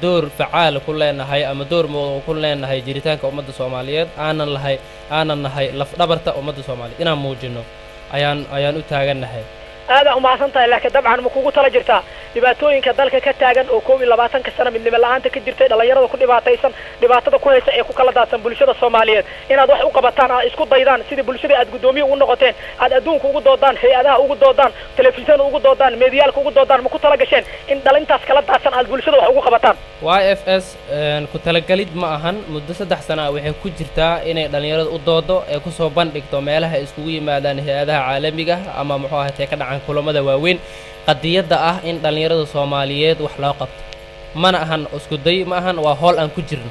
Door facaal ku leenahay ama door muuqda ku leenahay jiritaanka ummadda Soomaaliyeed, aanan lahay, aanan nahay lafdhabarta ummadda Soomaaliyeed, inaan muujino ayaan u taagannahay. Aadaa umahadsan tahay, laakiin dabcan ma kugu tala jirtaa dhibaatooyinka dalka ka taagan oo 21-ka sano midnimo la-aanta ka jirtay, dhalinyarada ku dhibaataysan, dhibaatada ku haysa ee ku kala daadsan bulshada Soomaaliyeed, inaad wax u qabataan, aad isku daydaan sidii bulshada aad guddoomiye ugu noqoteen, aad adduunka ugu doodaan, hay-adaha ugu doodaan, telefishan ugu doodaan, meediyaalka ugu doodaan? Ma ku tala gasheen in dhalintaas kala daadsan aad bulshada wax ugu qabataan? YFS ku talagelid ma ahan. Muddo 3 sana ah waxay ku jirtaa inay dhalinyarada u doodo ee kusoo bandhigto meelaha ay iskugu yimaadaan hay-adaha caalamiga ama muxuu ahaatee ka dhacaan kulamada waaweyn, qadiyadda ah in dhalinyarada Soomaaliyeed wax loo qabto. Mana ahan isku day, ma ahan, waa howl aan ku jirno.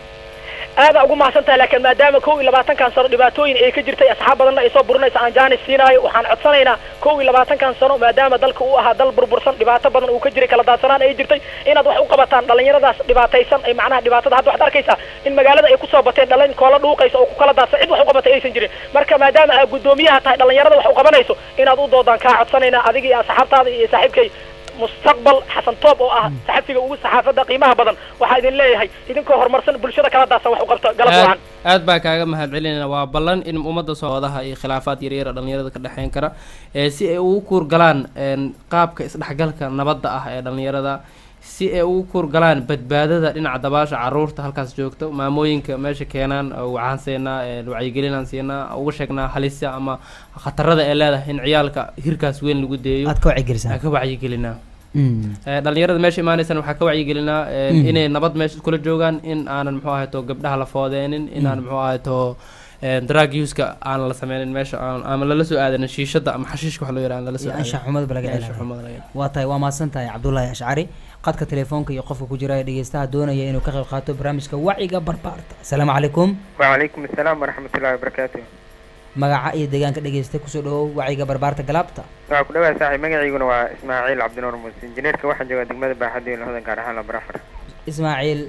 Aadaa ugu mahadsan tahay, laakiin maadaama 21-kan sano dhibaatooyin ay ka jirtay, asxaab badanna ay soo burinaysa, aan jaanis siinaayo, waxaan codsanaynaa 21-kan sano maadaama dalka uu ahaa dal burbursan, dhibaato badan uu ka jiray, kala daadsanaan ay jirtay, inaad wax u qabataan dhalinyaradaas dhibaataysan ay macnaha dhibaatada. Hadda waxaad arkaysaa in magaalada ay kusoo bateen dhalin koola dhuuqaysa oo ku kala daadsan, cid wax u qabatay aysan jirin. Marka maadaama aad guddoomiyaha tahay, dhalinyarada wax u qabanayso, inaad u doodaan kaa codsanaynaa, adiga iyo asxaabtaada iyo saaxiibkay Mustaqbal Xasan Toob oo ah saxafiga ugu saxaafadda qiimaha badan. Waxaa idin leeyahay, idinkoo horumarsan, bulshada kala daadsan wax u qabta. Galab wacan. Aad baa kaaga mahad celinayna. Waa ballan in ummadda soodaha iyo khilaafaad yaryar dhalinyarada ka dhexeyn kara ee si ay ugu kuurgalaan qaabka isdhexgalka nabadda ah ee dhalinyarada, si ay ugu kuurgalaan badbaadada dhinaca dabaasha caruurta halkaas joogto, maamooyinka meesha keenaan, waxaan siinaa wacyigelinaan siinaa, uga sheegnaa halisa ama khatarada ay leedahay in ciyaalka hirkaas weyn lagu deeyo. Aad ka wacyigelisaan? Aan ka wacyigelinaa. Dhalinyarada meesha imaanaysan waxaa ka wacyigelinaa inay nabad meesha iskula joogaan, in aanan muxuu ahayto gabdhaha la foodeenin, in aan muxuu ahayto drug use-ka aan la sameynin meesha, aan ama lala soo aadanin shiishada ama xashiishka wax loo yaraha aan lala soo iyo aadanin. Anshax xumada ba laga Anshax ilaaliyo. Xumada laga. Waa tahay, waa mahadsan tahay Cabdullaahi Ashcari. Qadka telefoonka iyo qofka ku jira ee dhegeystaha doonaya inuu ka qayb qaato barnaamijka wacyiga barbaarta. Asalaamu calaykum. وعليكم السلام ورحمة الله وبركاته. Magaca iyo deegaanka, dhegeysta, kusoo dhawow wacyiga barbaarta galaabta. Waa ku dhawaad saaxiib, magaciiguna waa Ismaaciil Cabdinuur Muuse injineerka, waxaan joogaa degmada Baaxadda Hodan, gaar ahaan Lambar 4. Ismaaciil,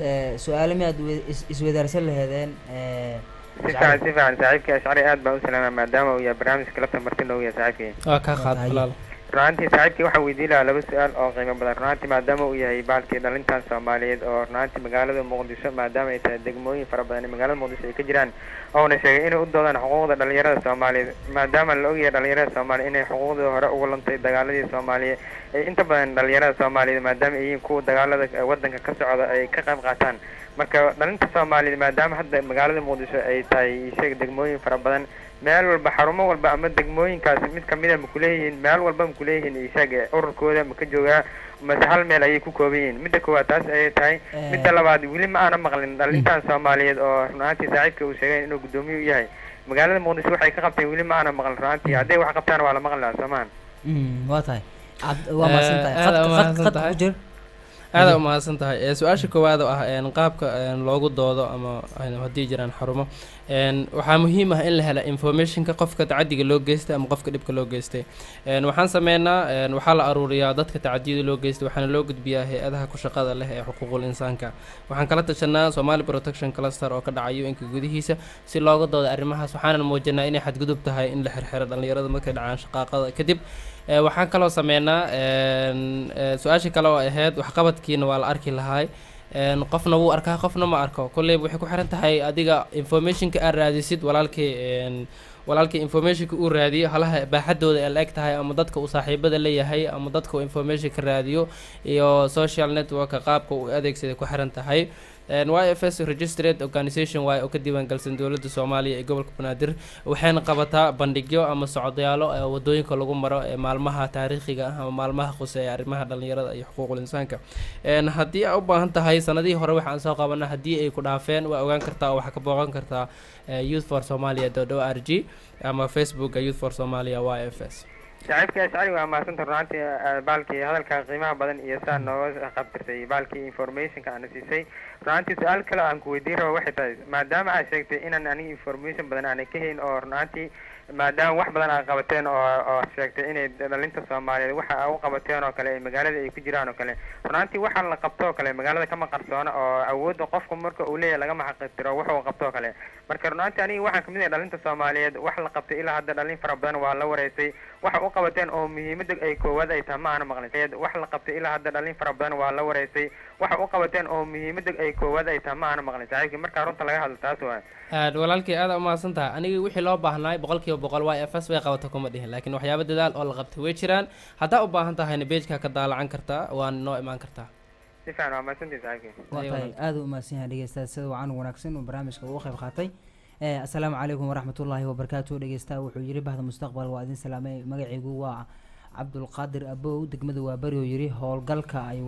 su-aalo miyaad isweydaarsan laheedeen Si fiican, si fiican. Saaxiibkii Ashcari aad baan u salaamaa, maadaama uu yahay barnaamijka lafta marti noogu yahay saaxiibkii. Waa kaa qaad, walaal. Runaantii saaxiibkii waxaan weydiin lahaa laba su-aal oo qiimo badan. Runaantii maadaama uu yahay baalkii dhalintan Soomaaliyeed oo runaantii magaalada Muqdisho, maadaama ay tahay degmooyin fara badan ee magaalada Muqdisho ay ka jiraan, oona sheegay inay u doodaan xuquuqda dhalinyarada Soomaaliyeed, maadaama la ogyahay dhalinyarada Soomaaliya inay xuquuqdii hore ugu luntay dagaaladii Soomaaliya ay inta badan dhalinyarada Soomaaliyeed, maadaama ay yihiin kuwa dagaalada wadanka ka socda ay ka qayb qaataan. Marka dhalinta Soomaaliyeed, maadaama hadda magaalada Muqdisho ay tahay sheeg degmooyin fara badan, meel walba xarumo walba ama degmooyinkaasi mid kamida ma kuleeyihiin, meel walba ma kuleeyihiin isaga ururkooda ma ka joogaa, mase hal meel ayay ku kooban yihiin? Midda koowaad taas ayay tahay. Midda labaad, weli ma aana maqlin dhalintan Soomaaliyeed oo run ahaantii saaxiibka uu sheegay inuu guddoomiye u yahay magaalada Muqdisho waxay ka qabteen, weli ma aana maqlin. Run ahaantii hadday wax qabtaan waa la maqli lahaa, soomahan? Waa tahay, waa mahadsan tahay. Aad khadka umahadsan khadka tahay. Ku jir. Aada umahadsan tahay. Su-aasha koowaad oo ah qaabka loogu doodo ama haddii jiraan xarumo, waxaa muhiim ah in la hela informationka qofka tacadiga loo geystay ama qofka dhibka loo geystay. Waxaan sameynaa, waxaa la aruuriyaa dadka tacadiyada loo geystay, waxaana loo gudbiyaa hay-adaha ku shaqada leh ee xuquuqul insaanka. Waxaan kala tashanaa Somali Protection Cluster oo ka dhacayo inka gudihiisa si looga doodo arrimahaas, waxaanan muujinaa inay xadgudub tahay in la xirxiro dhalinyarada markay dhacaan shaqaaqada kadib. Waxaan kaloo sameynaa su-aasha kale oo ahayd waxqabadkiina waa la arki lahaay. Qofna wuu arkaa, qofna ma arko. Kolleyba waxay ku xiran tahay adiga informationka aad raadisid. Walaalkii walaalkii informationka uu raadiyo halaha baaxadooda ay la eg tahay ama dadka uu saaxiibada leeyahay ama dadka uu informationka raadiyo iyo social networka qaabka uu adeegsaday ku xiran tahay. YFS registered organization waay oo ka diiwaangalsan dowladda Soomaaliya ee gobolka Banaadir, waxayna qabataa bandhigyo ama socdayaalo ee wadooyinka lagu maro ee maalmaha taariikhiga ah ama maalmaha khuseeya arrimaha dhalinyarada iyo xuquuqul insaanka. Haddii aa u baahan tahay sanadihii hore waxaan soo qabana, haddii ay ku dhaafeen, waa ogaan kartaa oo waxaa ka booqan kartaa youthforsomalia.org ama Facebooka Youth for Somalia YFS. Saaxiibkii Ashcari waa mahadsanta runaantii, baalkii hadalka qiimaha badan iyo saa nooga qabtirtay baalkii informationka aana siisay. Runaantii su-aal kale aan ku weydiin rabo waxay tahay, maadaama aad sheegtay inaan aniga information badan aanay ka hayn oo runaantii maadaama wax badan aad qabateen oo sheegtay inay dhalinta Soomaaliyeed waxa aa u qabateen oo kale ay magaalada ay ku jiraan oo kale, runaantii waxa la qabto oo kale magaalada kama qarsoona oo awoodda qofku marka uu leeyahay lagama xaqiirtiro wuxuu qabto oo kale. Marka runaantii aniga waxaan kamid ahay dhalinta Soomaaliyeed, wax la qabtay ilaa hadda dhalin fara badan waa la wareysay waxa u qabateen oo muhiimada ay koowaad ay tahay ma aana maqlin. Wax la qabtay ilaa hadda dhalin fara badan waa la wareysay. Waxa u qabateen oo muhiimada ay koowaad ay tahay ma aana maqlin saaxiibkii. Markaa runta laga hadlo taas waay. Aad walaalkii aad umahadsan tahay. Aniga wixii loo baahnaay 100% YFS way qabata kuma dhihin, laakiin waxyaabo dadaal oo la qabtay way jiraan. Haddaa u baahan tahayna page-ka ka daalacan kartaa, waana noo imaan kartaa. Si fiican, waa mahadsantihin saaxiibkii. Waa Ayo, tahay, aada u mahadsan yahay dhegeystaha sida wacan wanaagsan uu barnaamijka uga qayb qaatay. Asalaamu calaykum waraxmatullaahi wabarakaatu. Dhegeystaha wuxuu yiri: bahda Mustaqbal waa idin salaamay, magacaygu waa Cabdulqaadir Abow, degmada waa beri. Oo yiri howlgalka ay